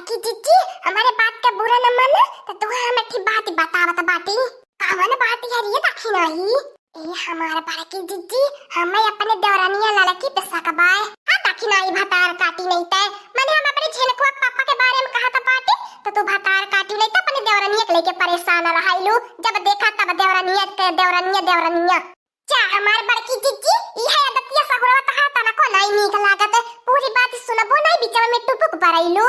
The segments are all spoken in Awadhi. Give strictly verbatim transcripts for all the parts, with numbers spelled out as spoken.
कि जिज्जी, हमरे बात का बुरा न माना, त तुहे हम एक ठे बात बतावत बाटी। कवन बात है रे दखिनही? ए हमार बड़की जिज्जी, हमें अपने देवरनिया ललकी पे शक बाय। हाँ दखिनही, भतार काटी नहीं तै। मने हम अपने झिनकुआ के पापा के बारे में कहत बाटी, त तू भतार काटी नहीं त अपने देवरनिया के लेके परेशान रहइलू। जब देखा तब देवरनिया के देवरनिया, देवरनिया। जा हमार बड़की जिज्जी, इहे आदतिया सहुरवा तहार तनको नाई नीक लागत। पूरी बात सुनबो नाई, बीचवा में टुपुक बरइलू।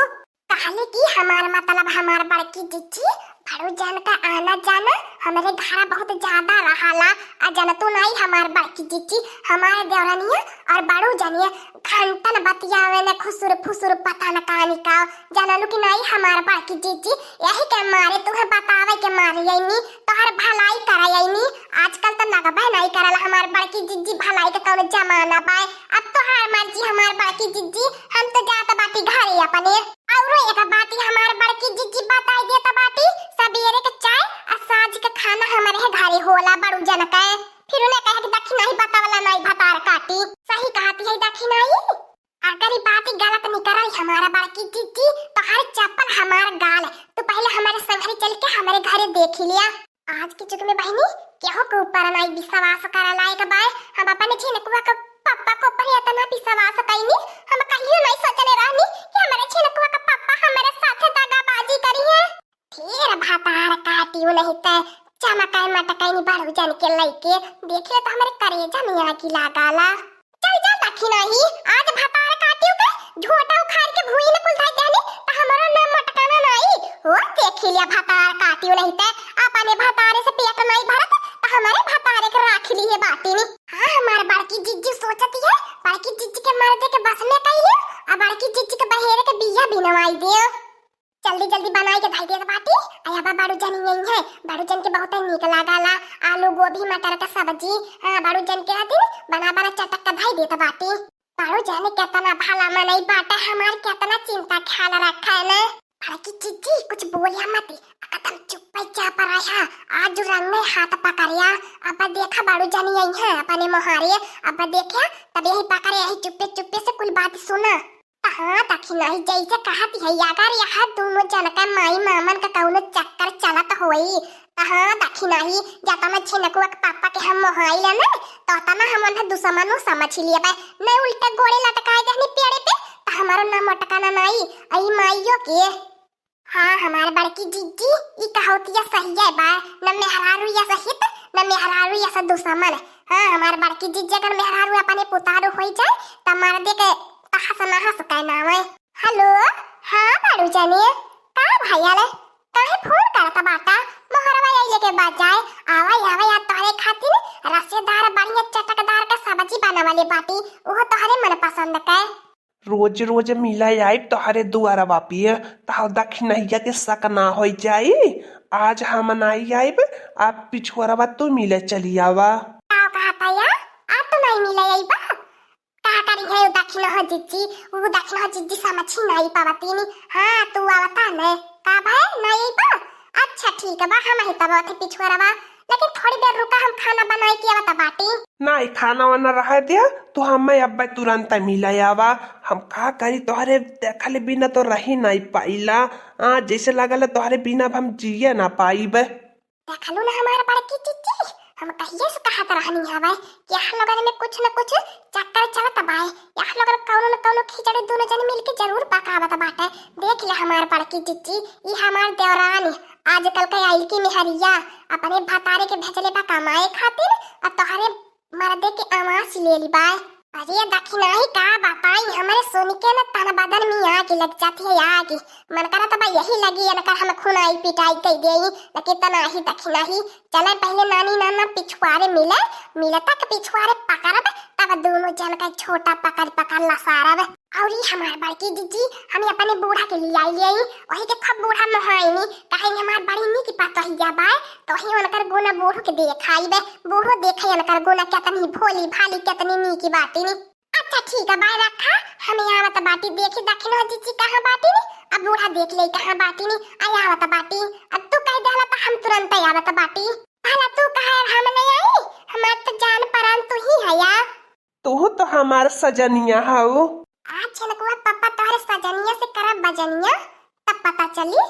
कहले कि हमार मतलब हमार बड़की जिज्जी, बड़ू जन का आना जाना हमरे घर बहुत ज्यादा रहाला। आ जनतू नाई हमार बड़की जिज्जी, हमार देवरनिया और बड़ू जनिया घंटन बतियावे न खुसुर फुसुर पता न कहानी का। जानलू कि नाई हमार बड़की जिज्जी, यही के मारे तुहे बतावे के मारे अइनी, तोहर भलाई करे अइनी। आजकल त लगबे नाई करल हमार बड़की जिज्जी, भलाई के कौनो जमाना बाय। अब तोहार मर्जी हमार बड़की जिज्जी, हम त जात बाटी घरे अपने। औरो एक बात हमार बड़की जिज्जी बताई देत बाटी, सबेरे के चाय आ साँझ के खाना हमरे घरे होला बड़ू जन के। फिर उन्हें कहे कि दखिनही बतावला नाई भतार काटी। सही कहती है दखिनही। अगर ई बात गलत निकरल हमार बड़की जिज्जी, तो हर चप्पल हमार गाल। तू पहले हमारे संघरी चल के हमारे घरे देखी लिया। आज के जुग में बहिनी, केहू के ऊपर नाई विश्वास करे लायक बाय। हम अपने झिनकुआ के पापा के ऊपर इतना विश्वास कइनी, हम कहियो नाई सोचले रहनी कि हमारे झिनकुआ के पापा हमारे साथे दगाबाजी करिहे। फिर भतार काटियो नहीं ते चमकाए मटकाए नी बड़ू जन के लइके, देखियो तो हमारे करेजा में आगी लागाला। चल जा दखिनही, आज भतार काटियो के झोटा उखाड़ के भुई न कुल धइ देहनी, त हमरो नाम मटकाना नाई। हो देखी लिया भतार काटियो नहीं ते, अपने भतारे से पेट नाई भरत, त हमारे भतारे के राख ली है बाटी नी। हाँ, हमार बड़की जिज्जी सोचती है, बड़की जिज्जी के मर्दे के बस में कही है, आ बड़की जिज्जी के बहेरे के बिया बिनवाई दियो। जल्दी जल्दी बनाई के धई देत बाटी। अया बा बड़ू जन यही है, बड़ू जन के बहुत नीक लागला। आलू गोभी मटर का सब्जी, हाँ, बड़ू जन के हथिन बना बना चटक के धई देत बाटी। बड़ू जन केतना भला मनई बाटे, हमार केतना चिंता ख्याल रखे ने। बड़की जिज्जी कुछ बोलिया मत, एकदम चुप्पे चाप रहा। आज रंग में हाथ पकड़िया, अब देखा बड़ू जन यही है अपने मोहारे, अब देखा तब यही पकड़े, यही चुप्पे चुप्पे से कुल बात सुना। हाँ दखिनही, जैसे कहत है, अगर यहाँ दोनों जन का माई मामन का कौनो चक्कर चलत होई, त हाँ दखिनही, जतना झिनकुआ के पापा के हम मोहाई लेने, ततना हम उन्हें दुश्मनो समझ लिए बे। नहीं उल्टे गोड़े लटकाए देहनी पेड़े पे, त हमारो नाम अटकाना नाई, आई माइयो के। हाँ, हमार बड़की जिज्जी, ई कहाउतिया सहिए बा, न मेहरारू या सहित, न मेहरारू या स दुश्मन। हाँ, हमार बड़की जिज्जी अगर मेहरारू अपने पुतारू होई जाए, त मर्दे के तहस नहस कहनावे। हेलो, हाँ बड़ू जनिए, का भैया ले, काहे फोन करत बाटा? मोहरवा अइले के बाद जाए, आवा आवा, या तोहरे खातिर रसेदार बढ़िया चटकदार का सब्जी बनावले बाटी, उहो तोहरे मन पसंद के। रोज रोज मिला आइब तोहरे दुआरवा पे, तहार दखिनहिया के शक ना होई जाई। आज हम नाई आइब, आप पिछुआरवा तू मिले चली आवा। का कहता या? आप तो नाई मिले आइबा? का करी है उ दखिनहा जिज्जी, उ दखिनहा जिज्जी समझी नाई पावतीनी। हाँ, तू आवता ने। का भाई, नाई आइबा? अच्छा ठीक बा, हम ही तब अथे पिछुआरवा। लेकिन थोड़ी देर रुका, हम खाना बनाई के आवत बाटी। नाई, खाना वाना रहे दिया, तू हमें अब्बे तुरंत मिले आवा। हम का करी, तोहरे देखले बिना तो रही नाई पाइला। आ, जैसे लागल तोहरे बिना अब हम जिए ना पाइब। देखलू ना हमार बड़की जिज्जी, हम कहिए से कहत रहनी हवे कि यहाँ लोगन में कुछ न कुछ चक्कर चलत बाए। यहाँ लोगन कौनो न कौनो खिचड़ी दोनों जन मिलके जरूर पकावत बाटे। देख ले हमार बड़की जिज्जी, ई हमार देवरानी, आजकल के आइल की मेहरिया, अपने भतारे के भेजले बा कमाए खातिर, आ तोहरे मर्दे के आवास ले ली बाय। अरे दखिनाही का बताई, हमरे सुन के न तन बदन में आग लग जाती है, आग। मन करत बा यही लगी इनकर हम खुनाई पिटाई कई देई, लेकिन तनाही दखिनाही। चले पहले नानी नाना पिछुआरे मिले, मिले तक पिछुआरे पकड़ब, तब दोनों जन का छोटा पकड़ पकड़ लसारब। और ई हमार बड़की जिज्जी, हम अपने बूढ़ा के लिए आई ले आई, वही के खूब बूढ़ा मोहाइनी, कहे हमार बड़ी नीक पतोहिया बाय, तो ही उनकर गुना बूढ़ो के देखाई बे, बूढ़ो देखे उनकर गुना कितनी भोली भाली, कितनी नीकी बाटिनी। अच्छा ठीक है, बाय रखा, हम आवत बाटी, देखी दखिनहा जिज्जी कहाँ बाटिनी, अब बूढ़ा देख ले कहाँ बाटिनी, आई आवत बाटी, अब तू कह देहला तो हम तुरंत आवत बाटी। भला तू कहे हम नहीं आई, हमार तो जान परान तू ही है या। तू तो हमार सजनिया हऊ। आज झिनकुआ पापा तोहरे सजनिया से करब बजनिया, तब पता चली।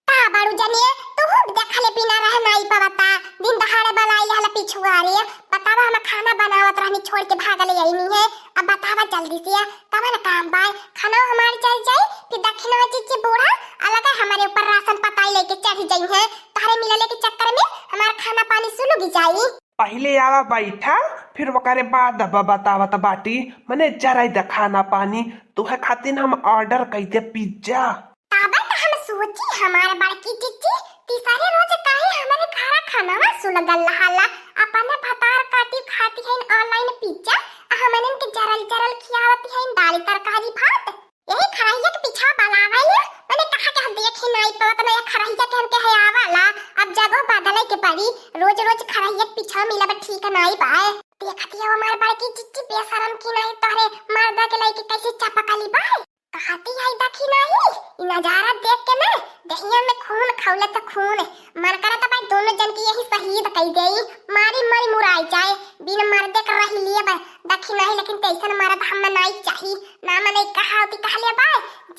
का बड़ू जनिए, तू देखले बिना रह नाई पवता। दिन दहाड़े बलाई हला पिछुआरे। बतावा, हम खाना बनावत रहनी, छोड़ के भागले अइनी है। अब बतावा जल्दी से, कवन काम बाय? खाना हमार चल जाई, फिर दखिना जिज्जी बूढ़ा अलग हमारे ऊपर रासन पताई लेके चढ़ जाई है। तोहरे मिलले के चक्कर में हमार खाना पानी सुलुग जाई। पहिले आवा बैठा, फिर ओकरे बाद अब बतावत बाटी। मने जरा द खाना पानी, तोहे खातिर हम order कई दे pizza। तबे त हम सोची, हमार बड़की जिज्जी, तीसरे रोज काहे हमरे घरा खानावा सुलगल रहाला। अपने भतार काटी खाती हइन online pizza, आ हमनन के जरल जरल खियावती हइन दाल तरकारी भात। यही खरहिया के पीछा बलावे ले, मने कहा के हम देखी नाई पवत, ना ये खरहिया के हमके हया वाला। अब जगह बदले के पड़ी, रोज रोज खरहिया के पीछा मिलब ठीक नाई बाय। देखती हो हमार बड़की जिज्जी बेशरम की नाई, तोहरे मर्दा के लइके कैसे चपकली बाय। कहती है दखी नाई, ई नजारा देख के ना दहिया में खून खौलत खून। मन करत बा दोनों जन के यही शहीद कई देई, मारी मारी मुराई जाए, बिन मर्दे के रही लिए बा दखी नाई, लेकिन तैसन मर्द हम नाई चाही। ना मने कहा होती कहले बा,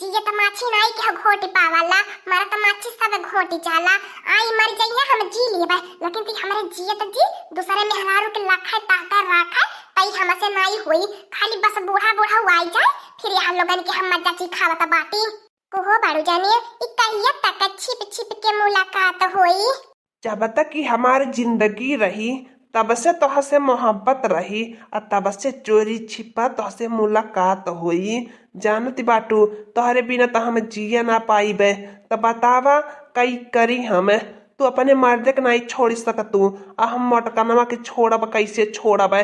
जियत माछी नाई के घोटी पावाला, मरत माछी सब घोटी जाला। आई मर जइहे हम जी लिए बा, लेकिन ती हमरे जियत जी दूसरे मेहरारू के लखे ताकर राखे, तई हमसे नाई होई। खाली बस बूढ़ा बूढ़ा आई जाए, फिर यहाँ लोगन के हम मजा जी खावत बाटी। कोहो बाड़ू जानिए, ई कहिया तक छिप छिप के मुलाकात होई? जब तक कि हमार जिंदगी रही, तब से तोहसे मोहब्बत रही, आ तब से चोरी छिपा तोहसे मुलाकात होई। जानत बाटू, तोहरे बिना त हम जिए ना पाइबे। त बतावा, कई करी हम? तू अपने मर्दे के नाई छोड़ सकतू, आ हम मोटकनवा के छोड़ब, कैसे छोड़ब?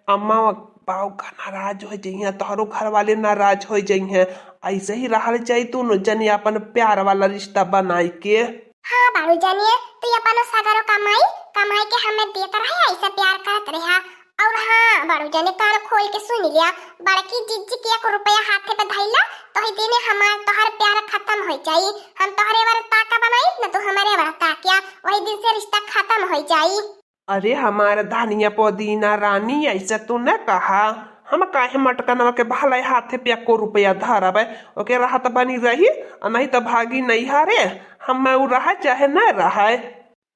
अम्मा बाऊ का नाराज हो जइहें, तोहरो घर वाले नाराज हो जइहें। ऐसे ही रहल जाई, दोनों जने अपन प्यार वाला रिश्ता बनाई के। हाँ बाड़ू जानिए, तू अपन सगरो कमाई, कमाई के हमें देत रहे, ऐसे प्यार करत रहा। और हाँ बाड़ू जाने, कान खोल के सुन लिया, बड़की जिज्जी के एक रुपया हाथे पे धैला, तो ही दिने हमार तोहर प्यार खत्म हो जाई। हम तोहरे वर ताका बनाई, न तू हमारे वर ताकिया, वही दिन से रिश्ता खत्म हो जाई। अरे हमार धनिया पुदीना रानी, ऐसे तू न कहा। हम काहे मटकनवा के भले हाथे पे एको रुपया धरब, ओके रहत बनी रही, आ नहीं त भागी नैहरे। हम उ रहे चाहे न रहे।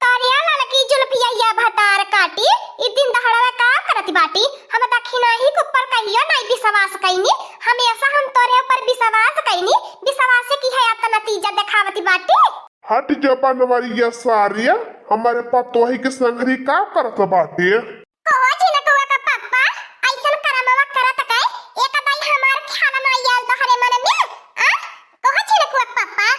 करिया ललकी जुल्फिया भतार काटी, ई दिन दहाड़वा का करत बाटी? हम दखिनाही के ऊपर कहियो नहीं विश्वास कइनी, हमेशा हम तोरे ऊपर विश्वास कइनी, विश्वास की है अब त नतीजा देखावती बाटी। हट जा बनवरिया सारिया, हमारे पतोही के संगरी का करत बाटे? कहो झिनकुआ का पप्पा, ऐसन करमवा करत के एक दाई हमार ख्याल ना आयल तोहरे मन में, आ? कहो झिनकुआ का पप्पा।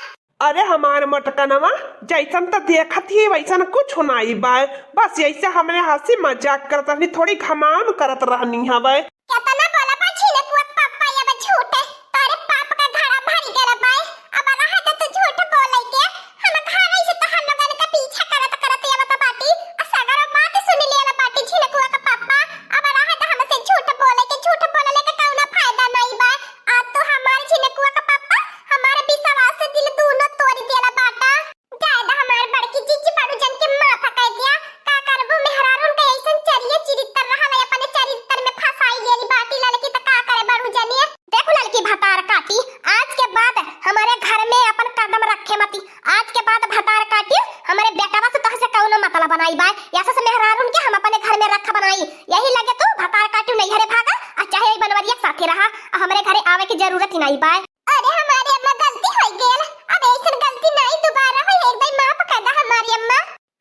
अरे हमार मटकनवा, जैसन त देखत ही वैसन कुछ नाई बाय, बस ऐसे हमने हंसी मजाक करत रहनी, थोड़ी घमाउन करत रहनी हवे। केतना बोला बा झिनकुआ पप्पा, अब झूठे तोरे पाप का घड़ा भर गल बाय। अब रहा दे तू झूठ बोले के, हम घरे से तोहर लोगन के पीछा करत करत आवत बाटी, आ सगरो बात सुन लेला बाटी झिनकुआ का पप्पा। अब रहा दे हमसे झूठ बोले के, झूठ बोलले के कौनो फायदा नहीं बा। आ तू हमार झिनकुआ का पप्पा, हमार विश्वास से दिल दूनो तोड़ देला बाटा। जायदा हमार बड़की जिज्जी बाड़ू जन के माफ कर दिया। का करबू, मेहरारून के ऐसन चरिये चरित्र रहल है, अपने चरित्र में फंसाई लेली बाटी ललकी, त का करे बाड़ू जनिए। देखो ललकी भतार काटी, आज के बाद हमारे घर में अपन कदम रखे मती। आज के बाद भतार काटी, हमारे बेटवा से तोहसे कौनो मतलब बनाई बाय। ऐसा से मेहरारून के हम अपने घर में रख बनाई। यही लगे तू भतार काटी नैहरे भागा, आ चाहे ई बनवरिया के साथे रहा, आ हमरे घरे आवे की जरूरत ही नहीं बाय। अरे हमारे अम्मा गलती हो गेल, अब ऐसन गलती नहीं दोबारा होई, एक बार माफ कर दा हमारी अम्मा।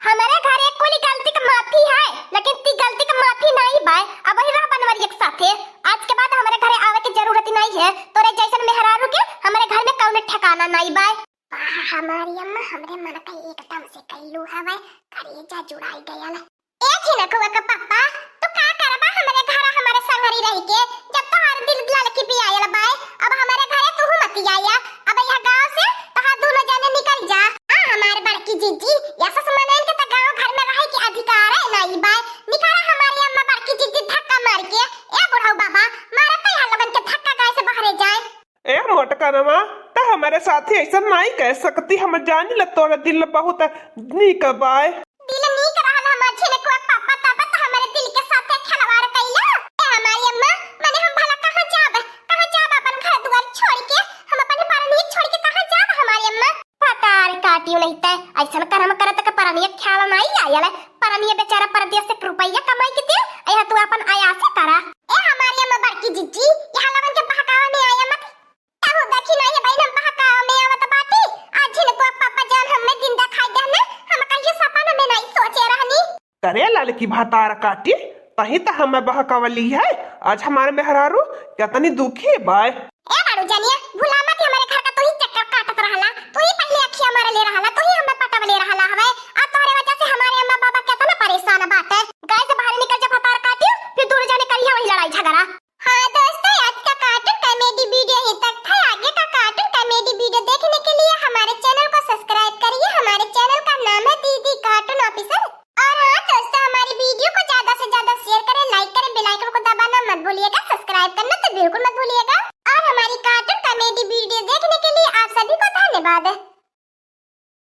हमारे घरे कुल गलती के माफी है, लेकिन ती गलती के माफी नहीं बाय। अब वही रह बनवरिया के साथे, आज के बाद हमारे घरे आवे की जरूरत ही नहीं है। तोरे जैसन मेहरारू के हमारे घर में कौनो ठिकाना नहीं बाय। वाह हमारी अम्मा, हमरे मन के एकदम से कैलू हवे, करेजा जुड़ाई गयल। ए झिनकुआ के पप्पा, तू का करबा हमरे घर हमरे संगरी रह के, जब तोहार दिल ललकी पियायल बाय, अब हमरे घरे तू मत आया, अब यह गांव से तोहार दोनों जने निकल जा। आ हमार बड़की जिज्जी, या सस मनन के त गांव घर में रहे के अधिकार है नाई बाय, निकाला हमारी अम्मा बड़की जिज्जी धक्का मार के। ए बुढ़ऊ बाबा, मारा त यहाँ लोगन के धक्का गाय से बहरे जाए। ए मोटकनवा, त हमरे साथे ऐसा नाई कह सकती, हम जानी ल तोरा दिल बहुत नीक बाय। दिल नीक रहल हमार झिनकुआ पापा, तब त हमरे दिल के साथे खिलवाड़ कइला। ए हमारी अम्मा, मने हम भला कहाँ जाब, कहाँ जाब अपन घर दुआर छोड़ के, हम अपन परनी छोड़ के कहाँ जाब हमारी अम्मा? पता अयले परनिया बेचारा परदेस से रुपया कमाई के दे, अइहा तू अपन अयासी करा। ए हमारी अम्मा बड़की जिज्जी, यहाँ लोगन के बहकावा में आया मत। तहु देखी नहीं है बहिन, हम बहकावा में आवत बाटी। आज झिनको पापा जान हमें जिंदा खाई देहने, हम कहियो सपना में नहीं सोचे रहनी। करे ललकी भतार काटी, तही त हमें बहकावली है। आज हमारे मेहरारू कितनी दुखी बाय। ए बारू जानिया, भुला मत हमारे घर का तू ही चक्कर काटत रहला, तू ही पहले अखिया मारे ले रहला, तू ही हमें पटवले रहला हवे। आ तोहरे वजह से हमारे अम्मा बाबा